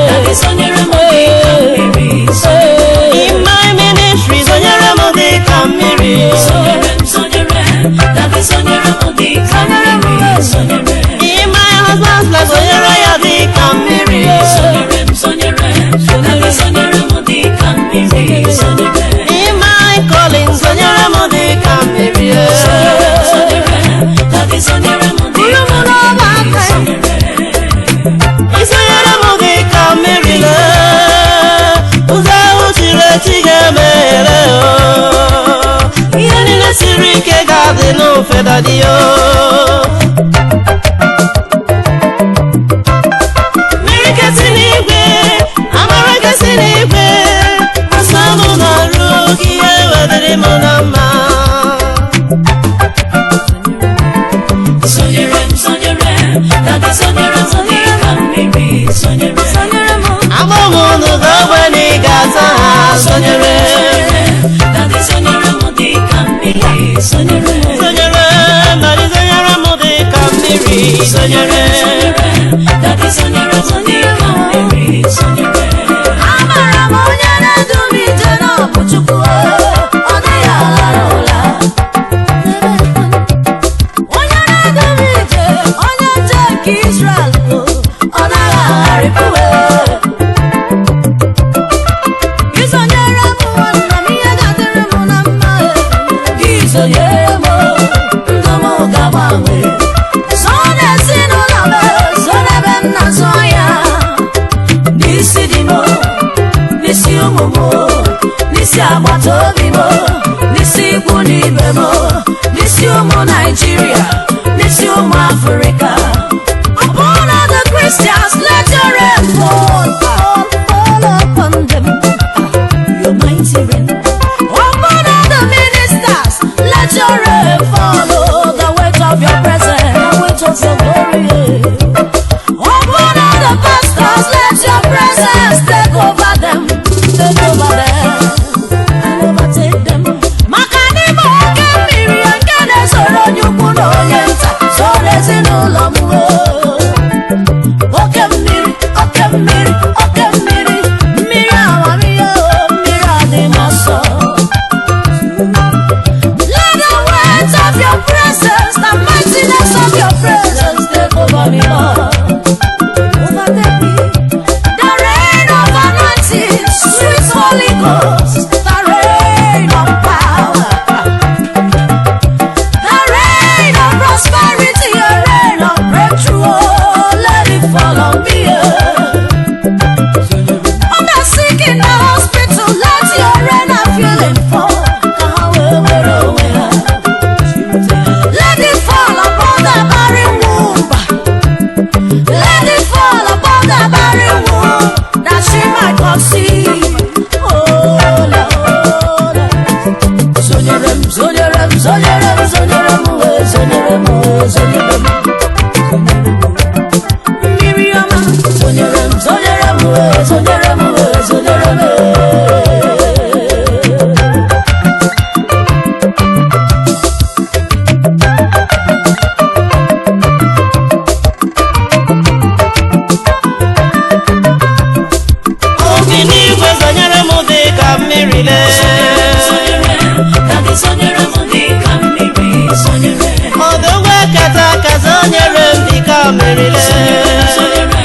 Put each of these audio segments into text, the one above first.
Daddy, sonyere m dịka mmiri. In my ministry, zonyere m dịka mmiri. Sonyere m, sonyere. Daddy, sonyere m dịka mmiri. Sonyere. In my husband's life, zonyere ya dịka mmiri. Sonyere m, sonyere. Daddy, sonyere m dịka mmiri. Sonyere. In my calling, zonyere m dịka mmiri. Sonyere, sonyere. Daddy, sonyere m dịka mmiri. Sonyere. Isonyere m dịka mmiri lee, ụzọ ahụ chiri echi ga-emeghere o. Ihe niile siri ike ga-adị n'ofe, Daddy o. Mmiri kesi n'igwe, amara kesi n'igwe, asa m na-arụ ka ihe wedịrị m na mma. Sonyere m, sonyere. Daddy, sonyere m dịka mmiri. Sonyere. Agba m unu ga-ogbenye ga-ata ha, sonyere. Daddy, sonyere m dịka mmiri. Sonyere. Sonyere, Daddy, sonyere m dịka mmiri, sonyere. Daddy, sonyere m dịka mmiri. Sonyere. Amara m onye na-edu m ije na ọ bụ Chukwu, ọ dịghị alara ụla. Onye na-edu m ije, onye nche nke Israel, ọ naghị agharịpụwe. Gị sonyere m nwanne m, ihe ga-adịrị m na mma. Gị sonyere m, ndụ m ga-agbanwe. So n'ezinụlọ m, so n'ebe m na-azụ ahịa, n'isi di m, n'isi ụmụ m, n'isi agbata obi m, n'isi ikwu na ibe m, n'isi ụmụ Naijiria, n'isi ụmụ Afrịka. Upon all the Christians, let your rain fall, fall, fall upon them, your mighty rain. Upon all the ministers, let your rain fall, oh, the weight of your presence, the weight of your glory. Upon all the pastors, let your presence take over them, take over them, and overtake them. Maka n'ime oke mmiri nke na-esoro onye ukwu na onye nta, soro ezinụlọ m o. Oke mmiri, oke mmiri, oke mmiri, mmiri amamihe o, mmiri adịmasọ. Let the weight of your presence, the mightiness of your presence take over me, Lord. Overtake me. The rain of anointing, sweet Holy Ghost, the rain of power, the rain of prosperity, a rain of breakthrough. Oh, let it fall on me. On the sick in the hospital, let your rain of healing fall. Ka ha wee were onwe ha. Let it fall upon the barren womb. Let it fall upon the barren womb that she might conceive. Oh Lord. Sonyere m, sonyere m, sonyere m, sonyere m, eh, sonyere m, eh, sonyere m. Mmiri ọma, sonyere m, sonyere m, eh, sonyere m, eh, sonyere m, eh. Obi n'igwe, zonyere m dịka mmiri lee. Sonyere. Daddy, sonyere m dịka mmiri. Sonyere. Odogwu eketa aka, zonyere m dịka mmiri lee. Sonyere.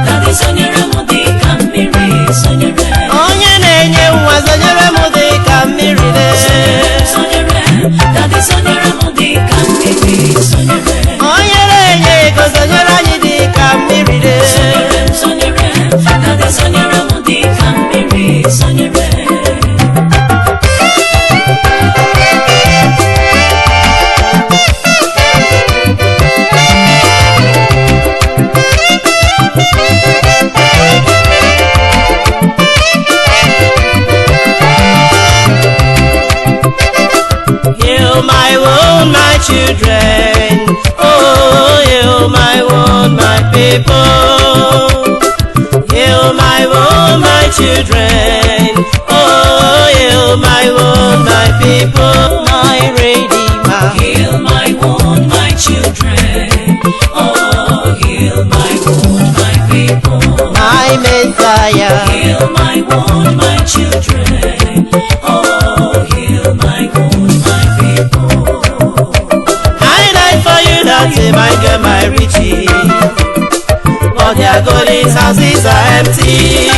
Daddy, sonyere m dịka mmiri. Sonyere. Onye na-enye nwa, zonyere m dịka mmiri lee. Sonyere. Daddy, sonyere m dịka mmiri. Sonyere. Onye na-enye ego, zonyere anyị dịka mmiri lee. Sonyere m, sonyere. Daddy, sonyere m dịka mmiri. Sonyere. Heal my wound, my children. Oh, heal my wound, my people. Heal my wound, my children. Oh, heal my wound, my people, my Redeemer. Heal my wound, my children. Oh, heal my wound, my people. My Messiah. Heal my wound, my children. Oh, heal my wound, my people. I die for you that they might get my riches. But their golden houses are empty.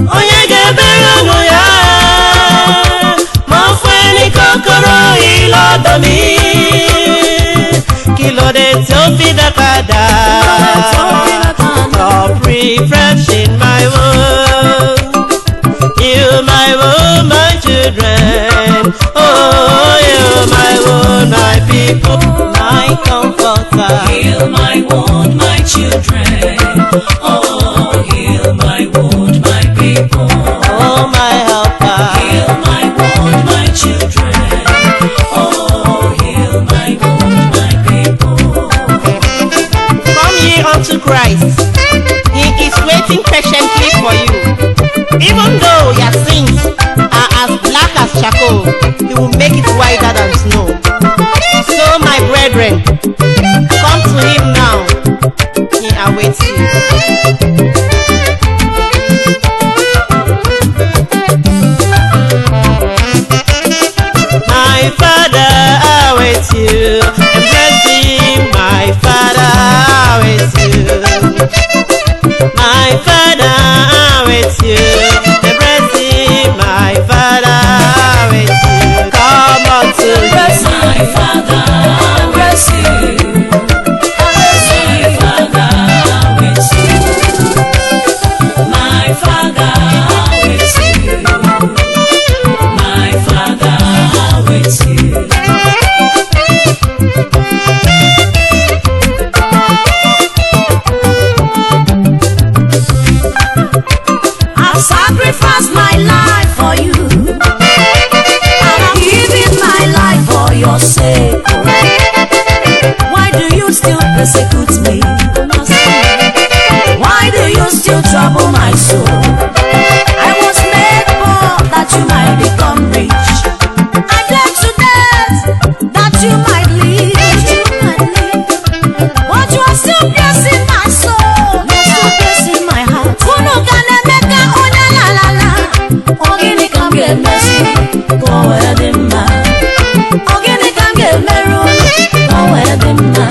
Onye ga-ebere ụmụ ya ma ọ fún ẹni kọ́kọ́rọ́ yìí lọ́dọ̀ mi. Kí ló dé tí ó fi dá padà? Stop refreshing my wound. You my wound, my children. Oh, you my wound, my people, my comforter. Heal my wound, my children. Oh, heal my wound, my people. Oh, my helper. Heal my wound, my children. Oh, heal my wound, my people. Come ye unto Christ. He is waiting patiently for you. Even though your sins are as black as charcoal, he will make it whiter than snow. So, my brethren, come to him now. He awaits you. My father awaits you. Embrace him, my father awaits you. My father awaits you. Embrace him, my father awaits you. Come unto him. My father, bless you. My father, with you. My father, with you. My father, with you. I've sacrificed my life for you. And I'm giving my life for your sake. Why do you still persecute me? Why do you still trouble my soul? I was made poor that you might become rich. I bled to death that you might live. But you are still piercing my soul. You're still piercing my heart. Unu ga na-eme ka onye lalala. Ọ gịnị ka m ga-emezi ka o wee dị mma? Ọ gịnị ka m ga-emerụ unu ka o wee dị mma?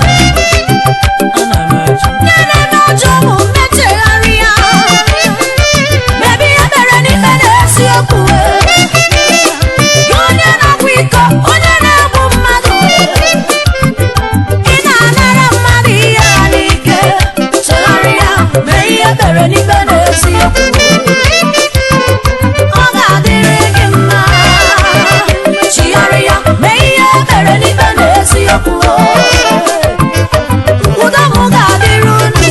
Ana m ajụ. Ndị na-eme ajọ omume chegharịa. Mebi ihe mere n'ikpe na-eziokwu. Gị onye na-akwa iko, onye na-egbu mmadụ. Ị na-anara mmadụ ihe ya n'ike. Chegharịa, mee ihe mere n'ikpe na-eziokwu. Ọ ga-adịrị gị mma. Chigharịa, mee ihe mere n'ikpe na-eziokwu. Udo m ga-adịrị unu.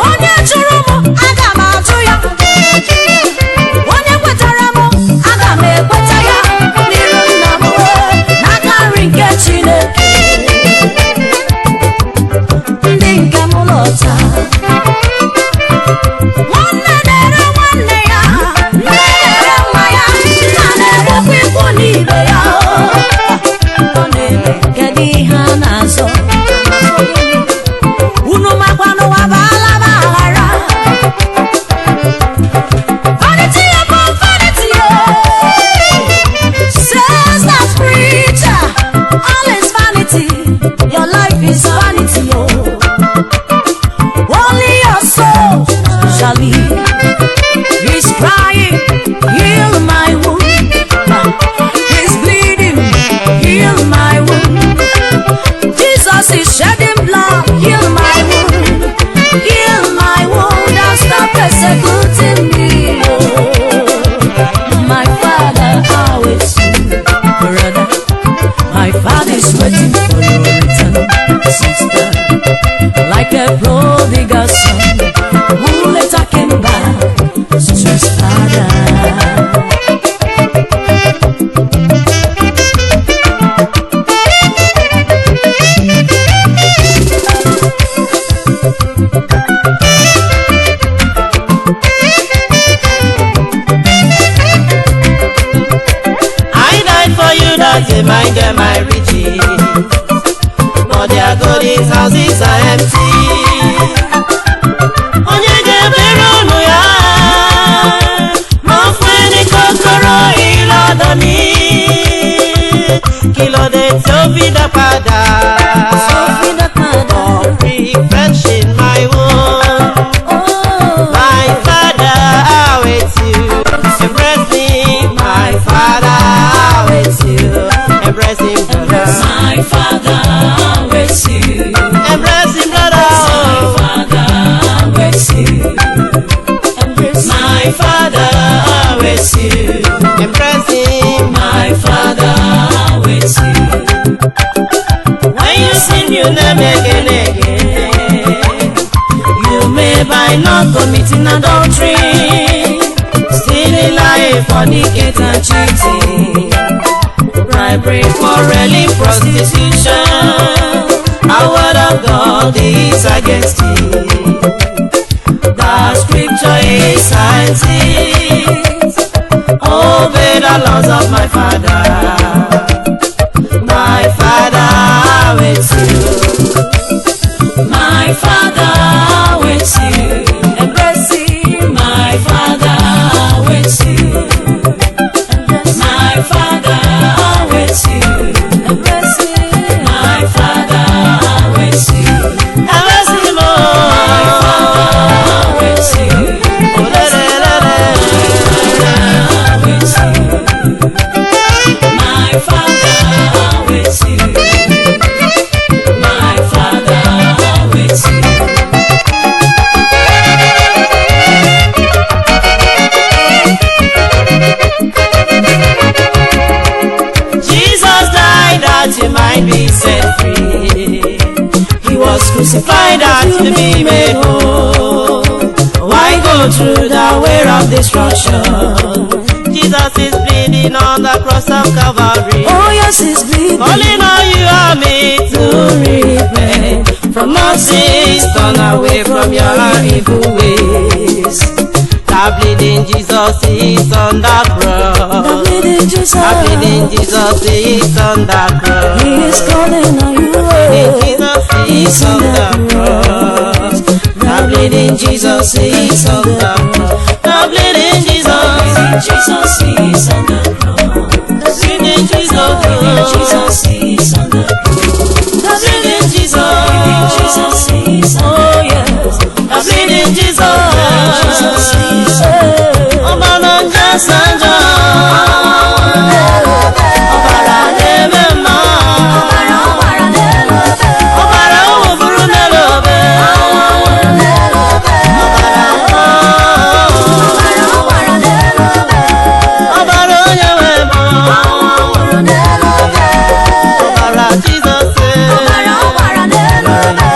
Onye jụrụ m, aga m ajụ ya. Onye kwetara m, aga m ekweta ya. N'iru nna m, n'aka nri nke Chineke. Ndị nke m lọta. Nwanne na-ere nwanne ya, nne na-ere nwa ya, nna na-egbukwa ikwu na ibe ya. Ọ na-eme kedu ihe a na-azọ? Unu makwa n'ụwa bụ alaba aghara. Vanity upon vanity, oh, says the preacher. All is vanity, your life is vanity, oh. Only your soul shall live. He's crying, heal my wound. He's bleeding, heal my wound. Jesus is shedding blood, heal my wound. Heal my wound and stop persecuting me. Oh, my father always you, brother. My father is waiting for your return, sister. Like a prodigal son who later came back to his father. I died for you that they might get my riches. But their golden houses are empty. By not committing adultery, stealing, lying, fornicate and cheating, bribery, quarreling, prostitution. The word of God is against it. The scripture is science. Obey the laws of my Father. My Father waits you. My Father waits you. Embrace him. My Father waits you. My Father waits you. Embrace him. My Father waits you. Embrace him, oh. My Father waits you. Waits you. My Father waits you. My Father waits you. Jesus died that you might be set free. He was crucified that you be made whole. Why go through the way of destruction? Jesus is bleeding on the cross of Calvary. Oh yes, he's bleeding. Calling on you and me to repent from all sins, turn away from your evil ways. The bleeding Jesus is on the The cross. bleeding Jesus. The bleeding Jesus is on the cross. He is calling on you. Bleeding Jesus is on the cross. The bleeding Jesus is on the cross. The bleeding Jesus. Jesus is on the cross. The bleeding Jesus. Jesus is on the cross. The bleeding Jesus. Jesus is on oh yes. The bleeding Jesus. Jesus is on Ọbara njọ sanjọ. Ọbara na-eme mma. Ọbara ọbara n'elu obe. Ọbara wụfuru n'elu obe. N'elu obe. Ọbara Ọbara ọbara n'elu obe. ọbara onye nwe m. Nwụrụ n'elu obe. Ọbara Jizọs. Ọbara ọbara n'elu obe.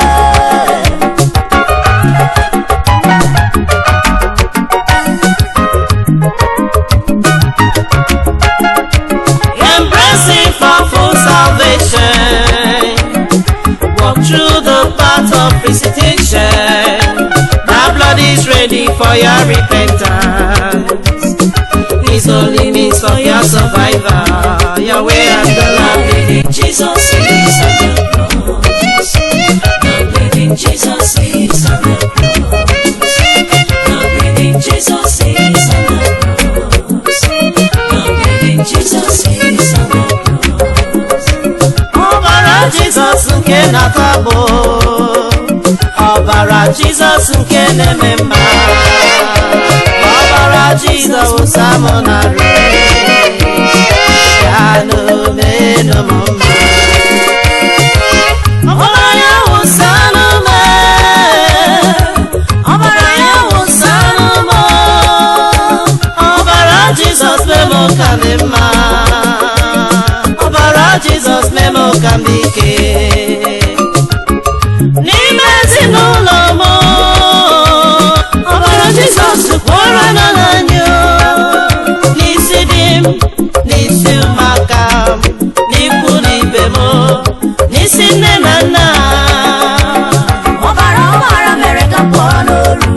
Embracing for full salvation. Walk through the path of visitation. The blood is ready for your repentance. His only means for your survival. Your way and the life. Bleeding Jesus is on the cross. The bleeding Jesus is on the cross. The bleeding Jesus is on the cross. The bleeding Jesus is on the cross. Ọbara Jizọs nke na-ata bụ ọbara Jizọs nke na-eme mma. Ọbara Jizọs wụsa m n'arụ ya n'omenụ m mma. Ọbara ya wụsa n'ume, ọbara ya wụsa n'ume, ọbara Jizọs mee m ka m dị mma. Ọbara Jizọs mee m ka m dị ike. N'ime ezinụlọ m, ọbara Jizọs kwọrọ nọ n'anya. N'isi di m, n'isi ụmụaka m, n'ikwu na ibe m, n'isi nne na nna. Ọbara ọbara mere ka m pụọ n'oru.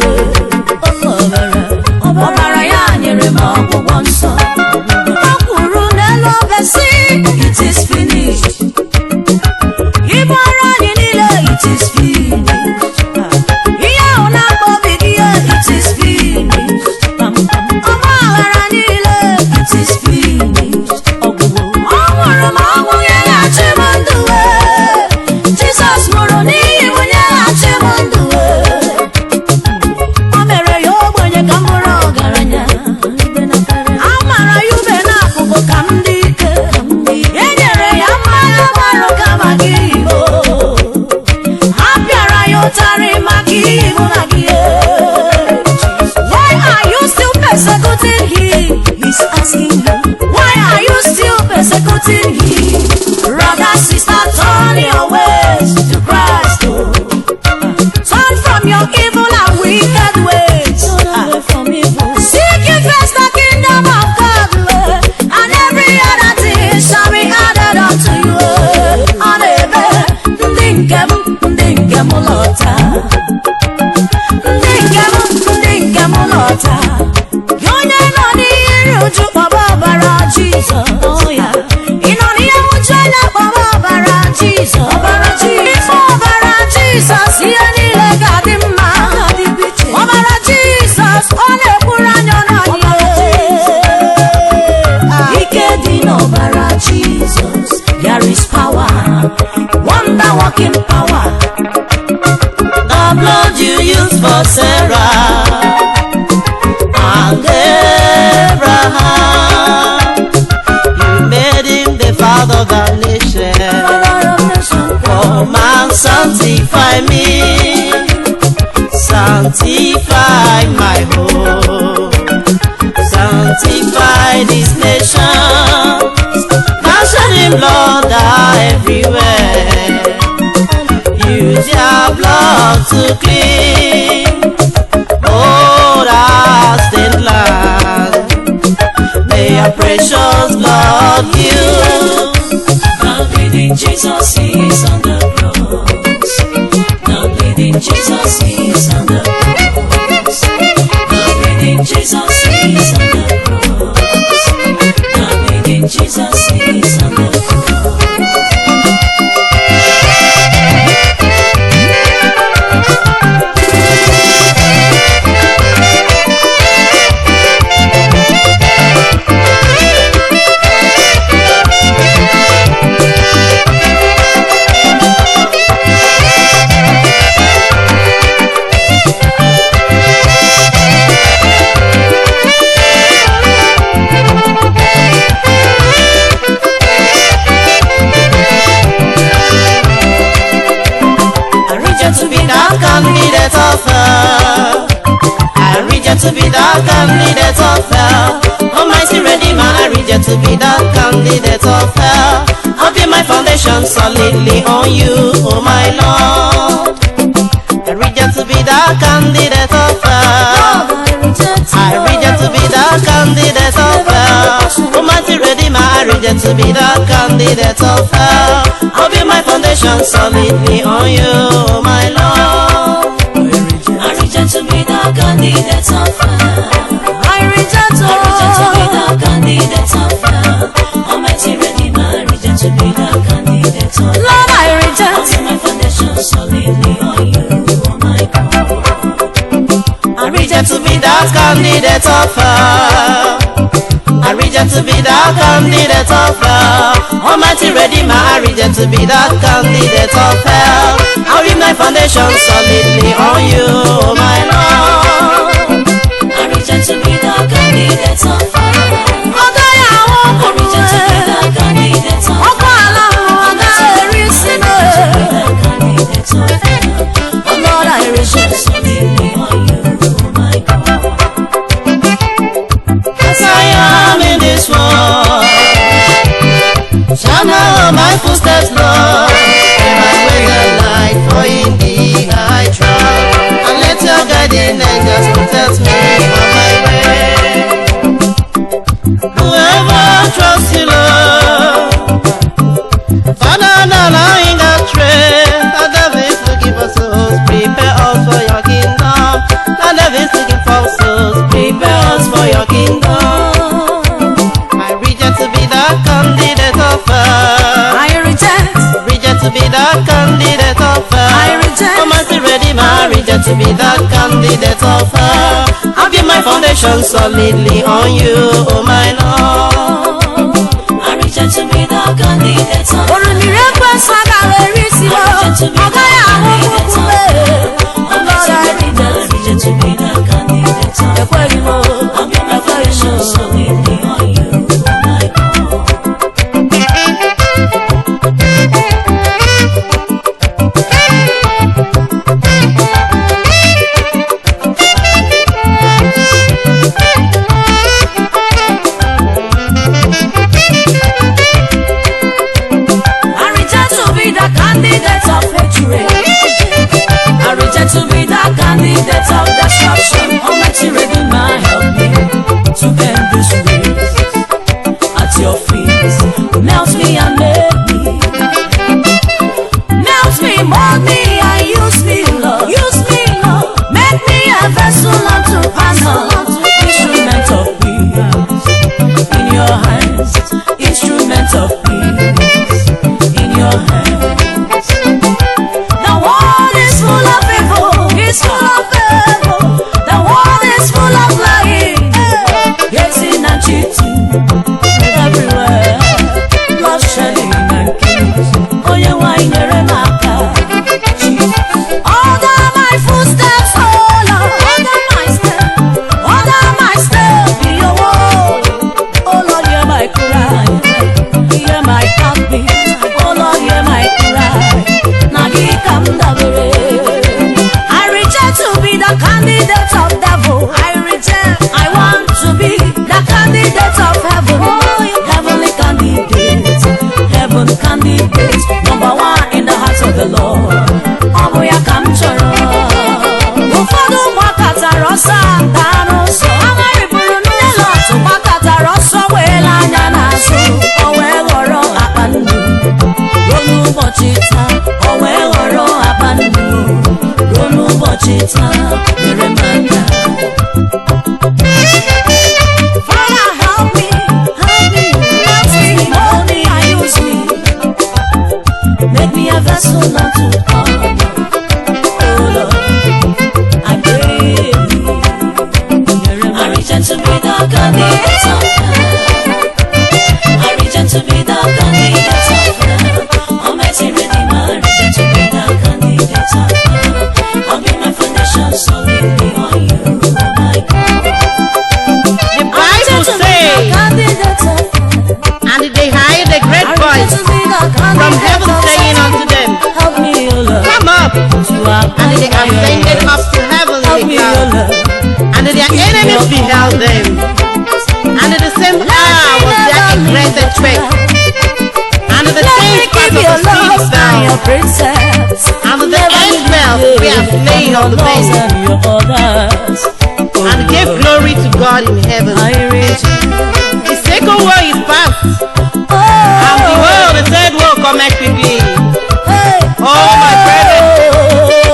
Ọbara ya nyere m ọgwụgwọ nsọ. O kwuru n'elu obe sị, It is finished. ibu ọrụ anyị niile. It is finished. Ihe ahụ na-akpọ obi gị ihe. It is finished. Ọgba aghara niile. It is finished. Ọgwụgwọ. Ọ nwụrụ ma ọnwụ nyeghachi m ndụ e. Jizọs nwụrụ n'ihi m nyeghachi m ndụ e. O mere ya ogbenye ka m bụrụ ọgaranya. A mara ya ube n'akụkụ ka m dị ike. E nyere ya mmanya gbarụ ka maka igbo. A pịara ya ụtarị maka iyi mụ na gị. Why are you still persecuting him? He's asking you. Why are you still persecuting him? Brother, sister, turn your ways to Christ. Oh. Turn from your evil and wicked Ihe niile ga-adị mma. Ọbara Jizọs, ọ na-ekwuru anya ọnụ anyị. Ike dị n'ọbara Jizọs. There is power, wonder working power. The blood you used for Sarah and Abraham, you made him the father of a nation. Come and sanctify me, sanctify my home, sanctify this nation. Now shedding blood are everywhere. Use your blood to clean all our stained land. May your precious blood heal. The bleeding Jesus is on the cross. The bleeding Jesus is on the cross. The bleeding Jesus is on the cross. The bleeding Jesus is on the cross. I reject to be that candidate of hell. I reject to be that candidate of hell. Almighty Redeemer, I reject to be that candidate of hell. I'll build my foundation solidly on you, oh my Lord. I reject to be that candidate of hell. I reject to be that candidate of hell. Almighty Redeemer, I reject to be that candidate of hell. I'll build my foundation solidly on you, oh my Lord. I reject to be the candidate of hell. I reject I reject to be all. the candidate of hell. Almighty Redeemer, I reject to be the candidate of hell. Lord, I reject. I'll build my foundation solidly on you, oh my God. I reject to be that candidate of hell. I reject to be that candidate of hell. Almighty Redeemer, I reject to be that candidate of hell. I'll build my foundation solidly on you, oh my Lord. I reject to be the candidate of hell. Ọ gaghị ahụ I ọkụ reject to be the candidate of ọkụ ala mmụọ agaghị eri isi m. be the candidate of hell. Lord, I reject. Solidly on you, oh my God. As I am in this world, shine on my footsteps, Lord. In my way the light, for in thee I trust. And let your guiding angels protect me on my way. Whoever trusts you, Lord, Father, the lying astray. The devil is looking for souls, prepare us for your kingdom. The devil is looking for souls, prepare us for your kingdom. I reject to be the candidate of hell. I reject. Reject to be the candidate of hell. I reject. Almighty Redeemer, I reject to be the candidate of hell. I'll build my foundation solidly on you, oh my Lord. I reject to be the candidate of Orumiri ekwensu agaghị eri isi m. I reject to be Ọ the gaghị ahụ candidate ọkụ of m. Almighty Lord, I Redeemer, I reject to be the candidate of Ekweghị m. I'll build my foundation solidly on you, oh my God. I reject to be the candidate of hatred. I reject to be the candidate of destruction. Almighty Redeemer, help me to end this race at your feet. Melt me and make me. Melt me, mold me, and use me, Lord. Use me, Lord. Make me a vessel unto honor. Instrument of peace in your hands. Instrument of peace in your hands. The world is full of ọsọ daa n'ụzọ. Nne Lọt gbakọtara ọsọ wee lee anya n'azụ, o wee ghọrọ akpa nnu. Ruo n'ụbọchị taa, o wee ghọrọ akpa nnu. Ruo n'ụbọchị taa, nyere m aka. Father, help me, help me, help me, mold me and use me. Make me a vessel unto honor. Oh Lord, I pray thee. I reject to be the candidate of hell. I reject to be the candidate of hell. Almighty Redeemer, I reject to be the candidate of hell. I'll build my foundation solidly on you, oh my God. The Bible says, and they heard a great voice from heaven saying unto them, Help me, O Lord, Come up. to abide And they by your ascended words. up to heaven Help in me, the O cloud. Lord. And their enemies beheld them. And in the same hour was there a great earthquake. And the Let same me part give of your the sea love and fell. your precepts. And the Never angels leave were me slain from on your the laws bed. and your orders. Oh And gave Lord, glory to God in heaven. I reach. The second woe is past. Oh, And behold, the third woe cometh quickly. hey. Oh, my brethren,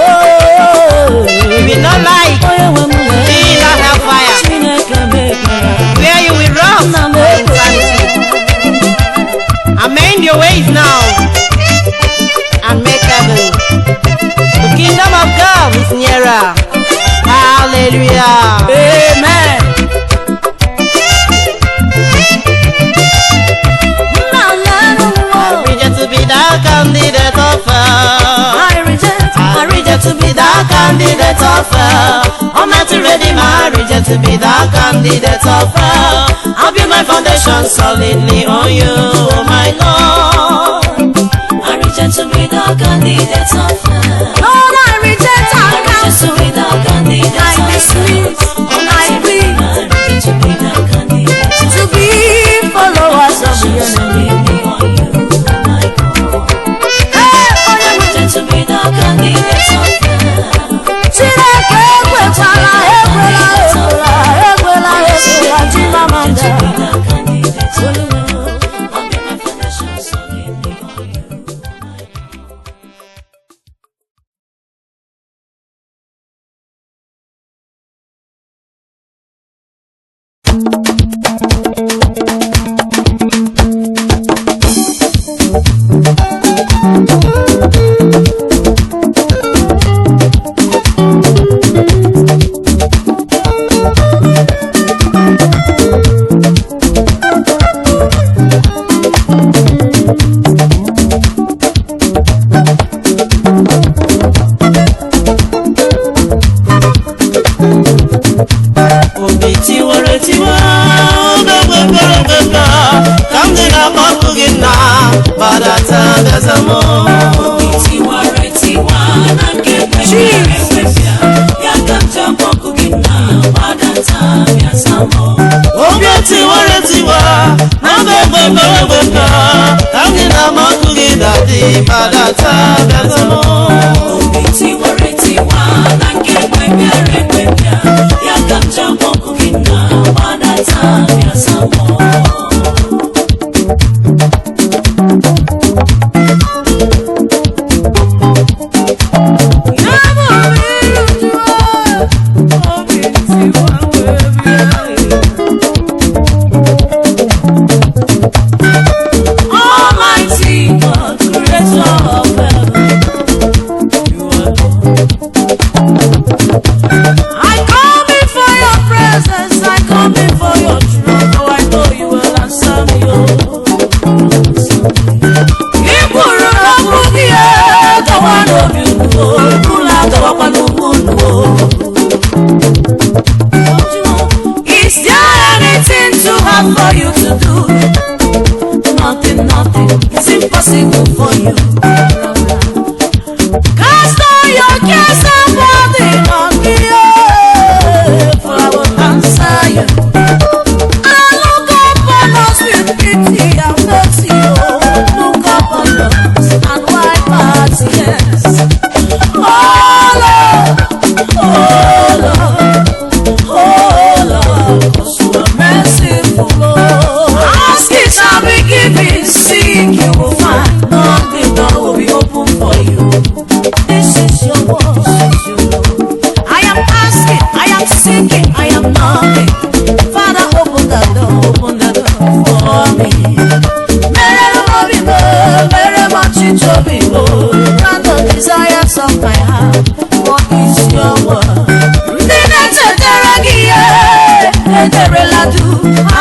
Oh, you will not like onye nwe m wee. be that hellfire, Chineke m ekpere. where you will rot Nna m for ekpere. eternity. Amend your ways now and make heaven. The kingdom of God is nearer. Hallelujah. Amen. Nna lenu m I o. reject to be that candidate of hell. I reject, I reject to be that candidate of hell. Almighty Redeemer, I reject to be that candidate of hell. I'll build my foundation solidly on you, oh my Lord. I reject to be the candidate of hell. Lord, I reject I our reject to counsel. be the candidate I of hell. dismiss, I Almighty plead Redeemer, I reject to be the candidate of to be followers of the enemy. solidly on you, oh my God. Hey, onye I nwe reject to be the candidate of hell. Chineke ekwekwala, ekwela, ekwela, ekwela, ekwela, Chimamanda. To be the candidate of hell. I'll build my foundation solidly on you, oh my God. Obi tiwara tiwa, oge gbegbe ka m dị na-akpọku gị nna, gbadata bịaza m. Tiwara tiwa na nke kwepịara ekwepịa, ya ka m ji akpọku gị nna, gbadata bịa za m. Obi tiwara tiwa, na oge gbegbe ka m dị na-akpọku gị dadi, gbadata bịaza m. Obi tiwara tiwa na nke kwepịara ekwepịa, ya ka m ji akpọku gị nna, gbadata bịa za m. Ya bụ iru jụụ, obi tiwa wee bịa. Almighty God, creator of heaven. ga-adu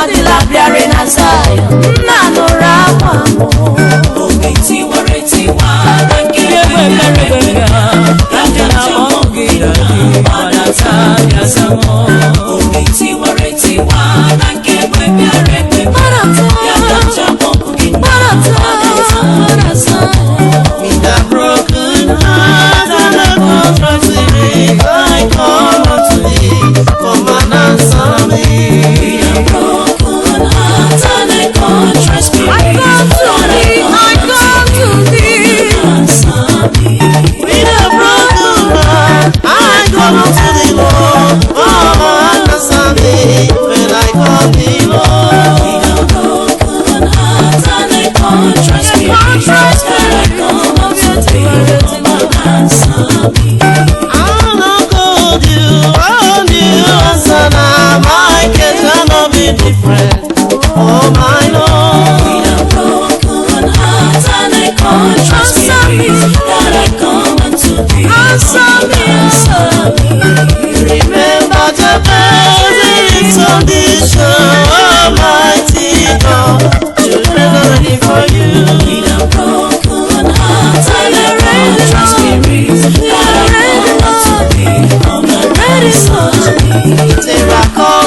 adịla bịara na Zion. Nna nụrụ akwa m. Obi tiwara etiwa na nke Ihe mere ekwe ka ndị na-akpọ gị daddy gbadata bịa zamọ. Obi tiwara etiwa na nke egbe bịara egbe Gbadata, ya ka m ji akpọku gị nna gbadata, gbadata. With a broken heart and a contrite spirit, I call unto thee, come and answer me. Broken heart and a contrite spirit, I come to thee, I come to thee. answer me. With a broken heart, I call unto thee, Lord, come and answer me when I call thee, Lord. Broken heart and a contrite spirit, Contrite that I come unto thee, come and answer me. I will call you, and you answer now. My case shall not be different, oh my Lord. Broken heart and a contrite spirit, that I come unto thee, Answer me, answer me. Remember the blessings of this Almighty God. Children are ready for you. Broken heart and a contrite spirit, that I come unto thee, come and answer me. Miracle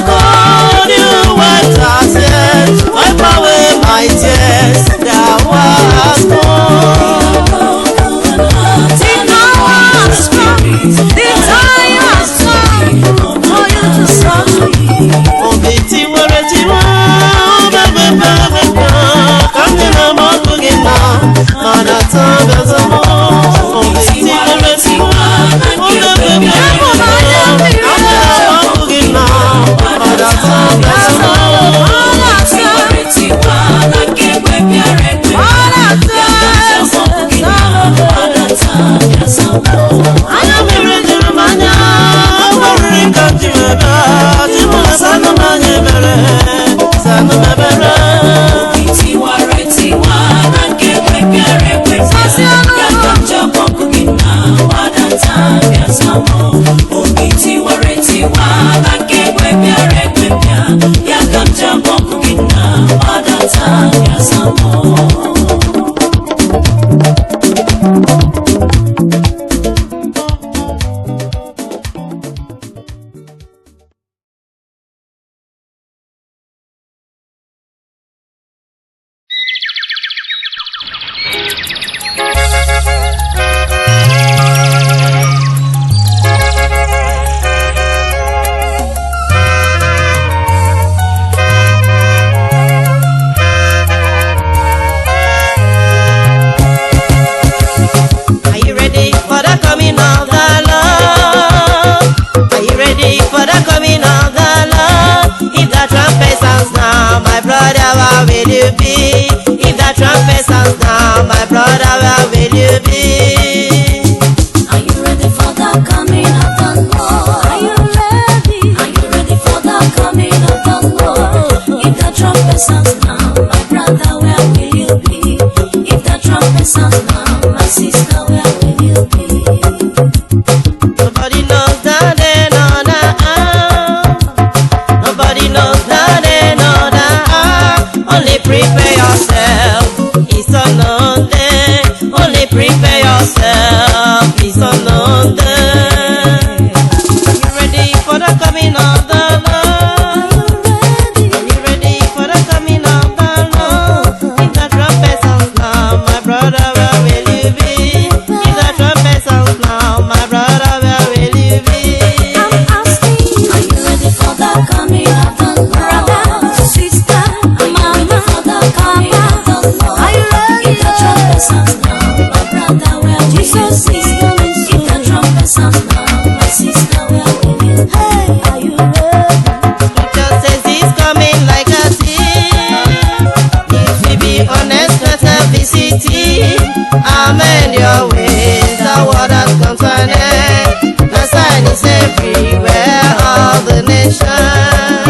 God, you wiped our tears, wipe away my tears. Thou hast gone. Broken heart The and a hour has contrite come, spirit, the time has come for you to serve me. Obi tiwara tiwa, obe bebe bebe, ka ndị na-agbapụ gị na gbadata bịa zamọ. Obi tiwara tiwa, obe bebe bebe, ka ndị na-agbapụ gị na gbadata bịa zamọ. Tiwa na nke egbe bịara egbe ya ka m ji akpọku gị nna, gbadata bịa zamọ. Anya mmiri juru m anya, agbarịrị ka m ji wee bịa, ji mụ na sanụ m anya ebere, sanụ m ebere. Obi tiwara etiwa na nke egbe bịara egbe bịa ya ka m ji akpọku gị nna, gbadata bịa zamọ. Obi tiwara etiwa na nke egbe bịara egbe bịa ya ka m ji akpọku gị nna, gbadata bịa zamọ. Are you ready for the coming of the Lord? Are you ready for the coming of the Lord? If the trumpet sounds now, my brother, where will you be? If the trumpet sounds now, my brother, where will you be? Are you ready for the coming of the Lord? Are you ready? Are you ready for the coming of the Lord? If the trumpet sounds now, my brother, where will you be? If the trumpet sounds now, my sister, where will you be? Nobody knows the day nor the hour. Nobody knows the day nor the hour. Only prepare yourself. It's unknown day. Only prepare yourself. It's unknown day. Are you ready for the coming of the Lord? Are you ready for the coming of the Lord? If the trumpet sounds now, my brother, where will you be? If the trumpet sounds now, my brother, where will you be? I'm asking Are you ready for the coming of the Lord? brother, sister, Are you ready mama, for the coming of the Lord? Are you ready? If the trumpet sounds now, my brother, where will you Jesus be? is coming If the soon. trumpet sounds now, my sister, where will you be? Hey, are you ready? Scripture says he's coming like a thief. If we be honest, let every city amend your ways. The world has come to an end. The sign is everywhere, all the nation.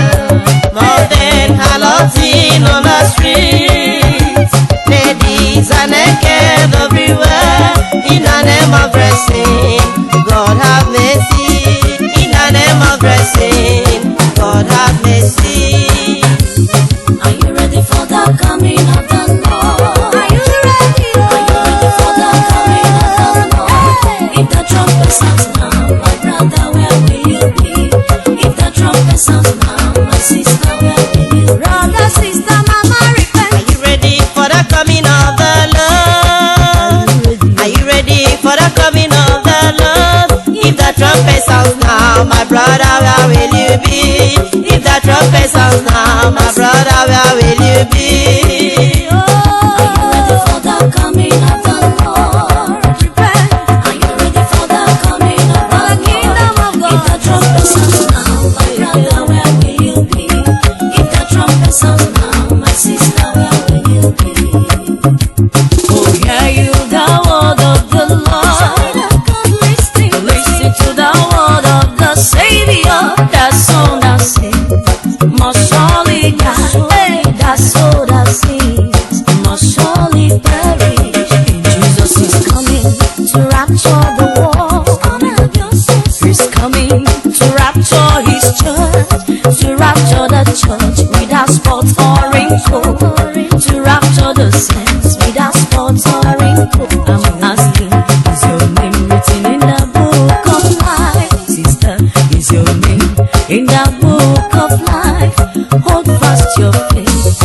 More than harloting on the streets. Ladies are naked everywhere. In the name of dressing, God have mercy. In the name of dressing, God have mercy. my brother, where will you be? If the trumpet sounds now, my brother, where will you be? Are you ready for the coming of the Lord? Prepare. Are you ready for the coming of the The kingdom Lord? of God. If the trumpet sounds now, my brother, where will you be? If the trumpet sounds now, my sister, where will you be? Oh, hear you the word of the Lord. Listen to the word of the Savior. That soul that sins must surely die. That soul that sins must surely perish. Jesus is coming to rapture the world. He's coming to rapture his church, to rapture the church without spot or wrinkle, to rapture the saints without spot or wrinkle. I'm asking, is your name written in the book of life? Sister, is your name in the book of life? Hold fast your faith,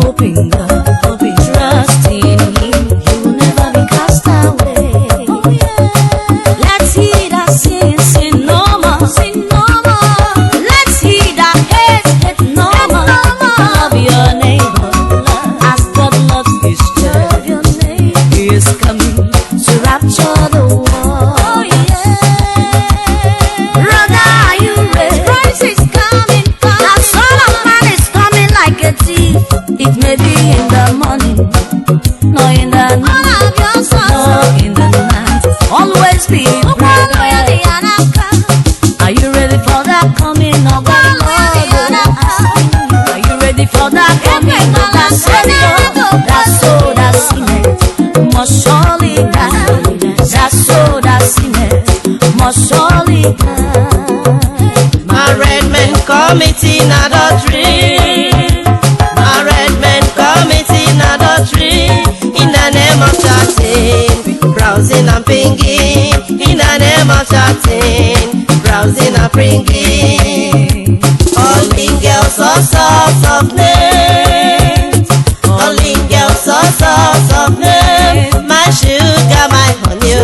hoping God, hoping, trust in Him, you will never be cast away. Let he that sins sin no more. Sin no more. Let he that hates hate no more. Love your neighbor as God loves his church. He is coming to rapture the world. Oh yeah. Brother, are you ready? Christ is coming, The Son of Man is coming like a thief. It may be in the morning, nor in the noon, nor in the night. Always be prepared. Are you ready for the coming of the Lord? Are you ready for the coming of the Savior? That soul that sinneth must surely die. That soul that sinneth must surely die. Married men committing adultery. Married men committing adultery. In the name of chatting, browsing and pinging. In the name of chatting, browsing and pinging. Calling girls all sorts of names. Calling girls all sorts of names. My sugar, my honey,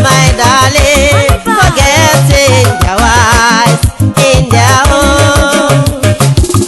my darling. Forgetting their wives in their home.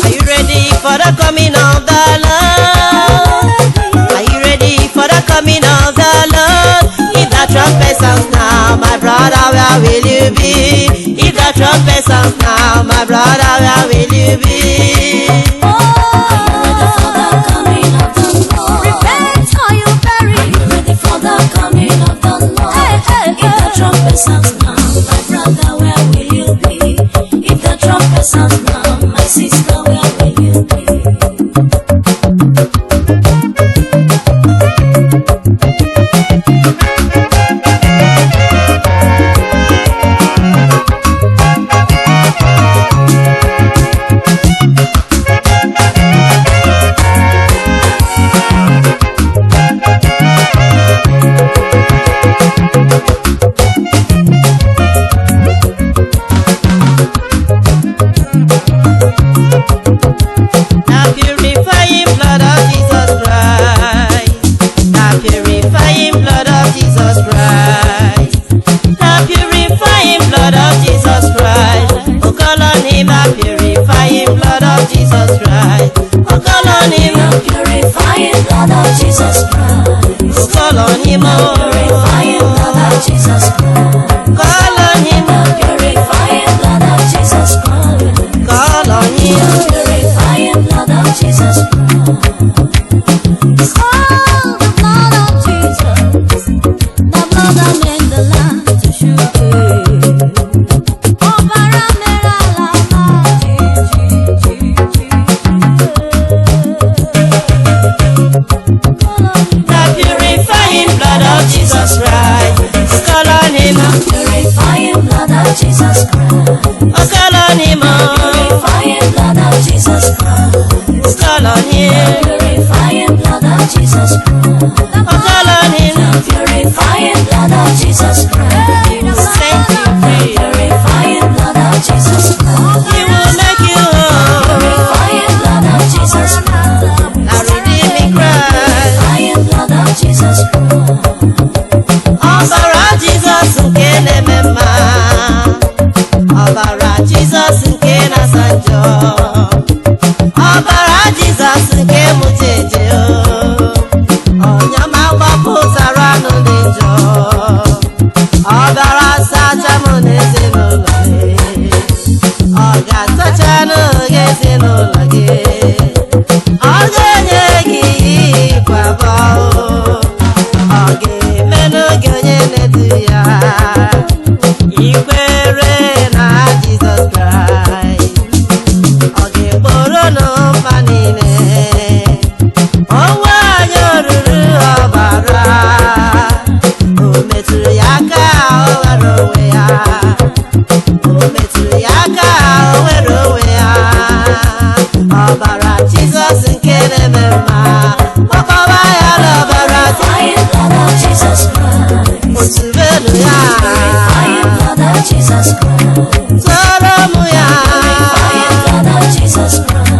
Are you ready for the coming of the Lord? Are you ready for the coming of the Lord? If the trumpet sounds now, my brother, where will you be? If the trumpet sounds now, my brother, where will you be? Are you ready for the coming of the Lord? Repent or you perish. Are you ready for the coming of the Lord? Hey, hey, If the trumpet sounds now, my brother, where will you be? If the trumpet sounds now, my sister, where will you be? The purifying blood of Jesus Christ. The purifying blood of Jesus Christ. The purifying blood of Jesus Christ. Oh, call on him, the purifying blood of Jesus Christ. Oh, call on him, The purifying blood of Jesus Christ. oh, call on him, The oh, purifying blood of Jesus Christ. call on him, The purifying blood of Jesus Christ. call on him. The purifying blood of Jesus Christ. Oh, the blood of Jesus, the blood that made the land to shoot. Ọbara mere ala ma ji ji ji ji. The purifying blood of Jesus Christ. Oh, call on him, Purifying blood of Jesus Christ. oh, call on him, oh, Purifying blood of Jesus Christ. call on him, Purifying blood of Jesus Christ. oh, call on him. Purifying blood of Jesus Christ. Thank Ọbara Jizọs nke na-asa njọ, ọbara Jizọs nke mụta eje, onye ma gbapụtara anụ dị njọ, ọbara sacha m na ezinụlọ gị, ọ ga-asachanụ gị ezinụlọ gị, ọ ga-enye gị ịkwaba, ọ ga-emenụ gị onye na-edu ya. Ikwere na Jizọs Kraịst, ọ ga-ekporo n'ụfa niile, onwe anyị oruru ọbara, o metụrụ ya aka, o nwere onwe ya, o metụrụ ya aka, o nwere onwe ya. Ọbara Jizọs nke na-eme mma, kpọkọba ya n'ọbara. Purifying blood of Jesus Christ. Otubelu ya. Purifying blood of Jesus Christ. Tụọrọ m ya. Purifying blood of Jesus Christ.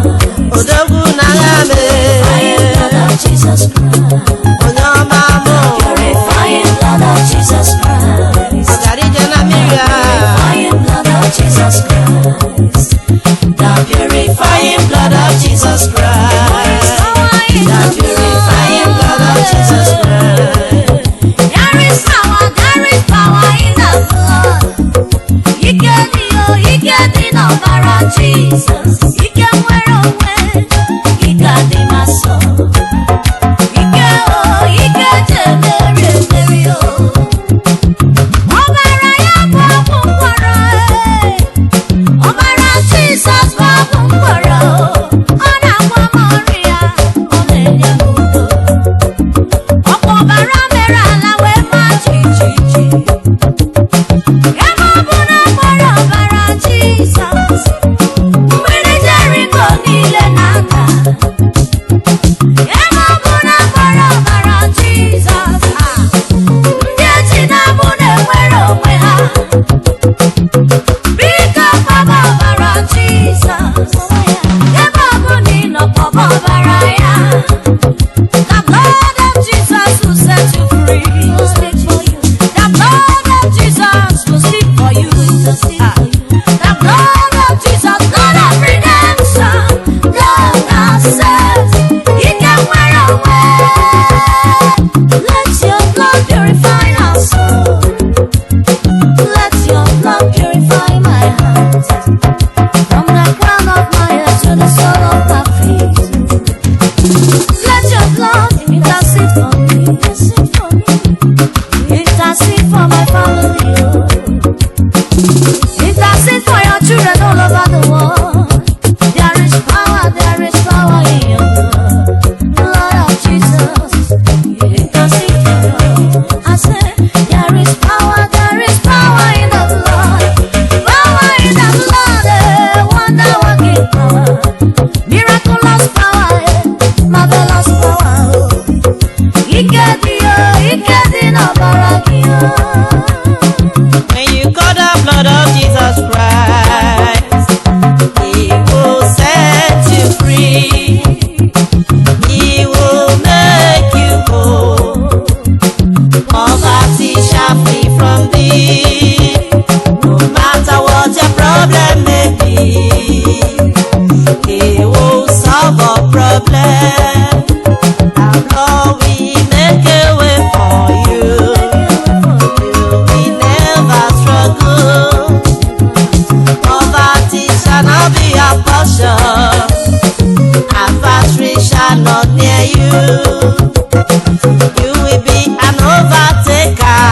Odogwu n'agha me. Purifying blood of Jesus Christ. Onye ọma mụ. Purifying blood of Jesus Christ. Ọgara ije na mmiri a. Purifying blood of Jesus Christ. The purifying blood of Jesus Christ. The purifying blood of Jesus Christ. There is power in the blood. Ike dị o, ike dị n'ọbara Jizọs. Ike nwere onwe, ike adị m asọ. Ike o, ike ji emeri emeri o. Ọbara ya bụ ọgwụ ngwọrọ e. Ọbara Jizọs bụ ọgwụ ngwọrọ. Ọ na-agwọ m ọrịa, ọ na-enye m udo. Ọkwa ọbara mere ala wee maa jijiji. Ebe ọ bụ na mkpọrọ ọbara Jizọs, mgbidi Jeriko niile na-ada. Ebe ọ bụ na mkpọrọ ọbara Jizọs, ah, ndị eti na-agbụ na-enwere onwe ha. Biko kpọba ọbara Jizọs. Ebe ọ bụ na ị nọ kpọba ọbara ya. The blood of Jesus will set you free. The blood of Jesus will speak for you. The blood of Jesus, blood of redemption, blood that saves. You can wear away. Let your blood purify our soul. Let your blood purify my heart. From the crown of my head to the sole of my feet. Let your blood intercede for me. Intercede for my family. Oh. Intercede for your children all over the world. There is power in your blood. Blood of Jesus. Intercede for us. I say, there is power in the blood. Power in the blood. Eh. Wonder working power. Miraculous power, eh. Marvelous power, oh. Ike dị o, ike dị n'ọbara gị o. When you call the blood of Jesus Christ, He will set you free. He will make you whole. Poverty shall flee from thee. No matter what your problem may be, He will solve a problem. The blood will make a way for you. You will never struggle. Poverty shall not be your portion. Adversary shall not near you. You will be an overtaker.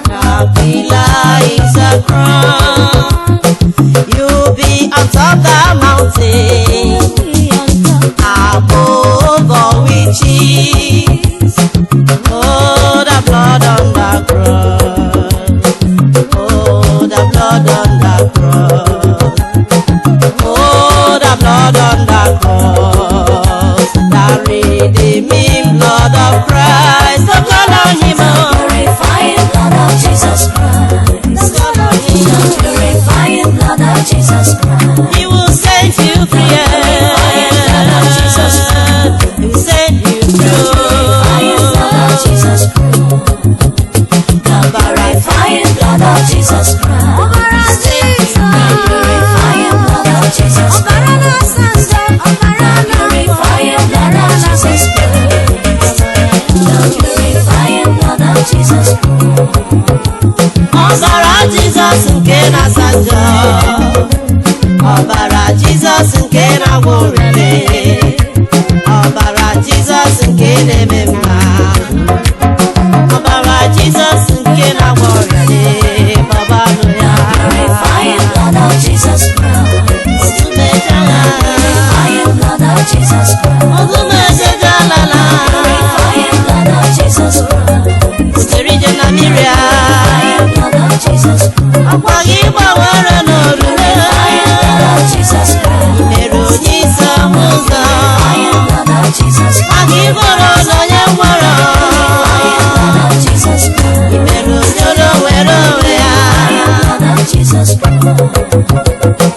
The pillar is a crown. You'll be on top the mountain. Above all witches. Oh, the blood on the cross. Oh, the blood on the cross. Oh, the blood on the cross. The redeeming blood of Christ. The blood on him. The Oh. purifying blood of Jesus Christ. The blood on him. The purifying blood of Jesus Christ. He will set you free. Purifying blood of Jesus Christ. He will set you Purifying blood of free. Jesus Christ. The purifying blood of Jesus Christ. Ọbara Jizọs nke na-asa njọ, ọbara Jizọs nke na-agwọ orire, ọbara Jizọs nke na-eme mma, ọbara Jizọs nke na-agwọ orire, babanụ ya. Purifying blood of Jesus Christ. Odumeja, Purifying blood of Jesus Christ. odumejejalala, Purifying blood of Jesus Christ. erije na mmiri a, Purifying blood of Jesus Christ. ọkwa gị gbanwere n'orire, Purifying blood of Jesus Christ. mere onye isi ọhụ ụzọ. Purifying blood of Jesus Christ. Maka ịgwọrọ n'onye ngwọrọ, Purifying blood of Jesus Christ. mere onye olu were onwe ya. Purifying blood of Jesus Christ.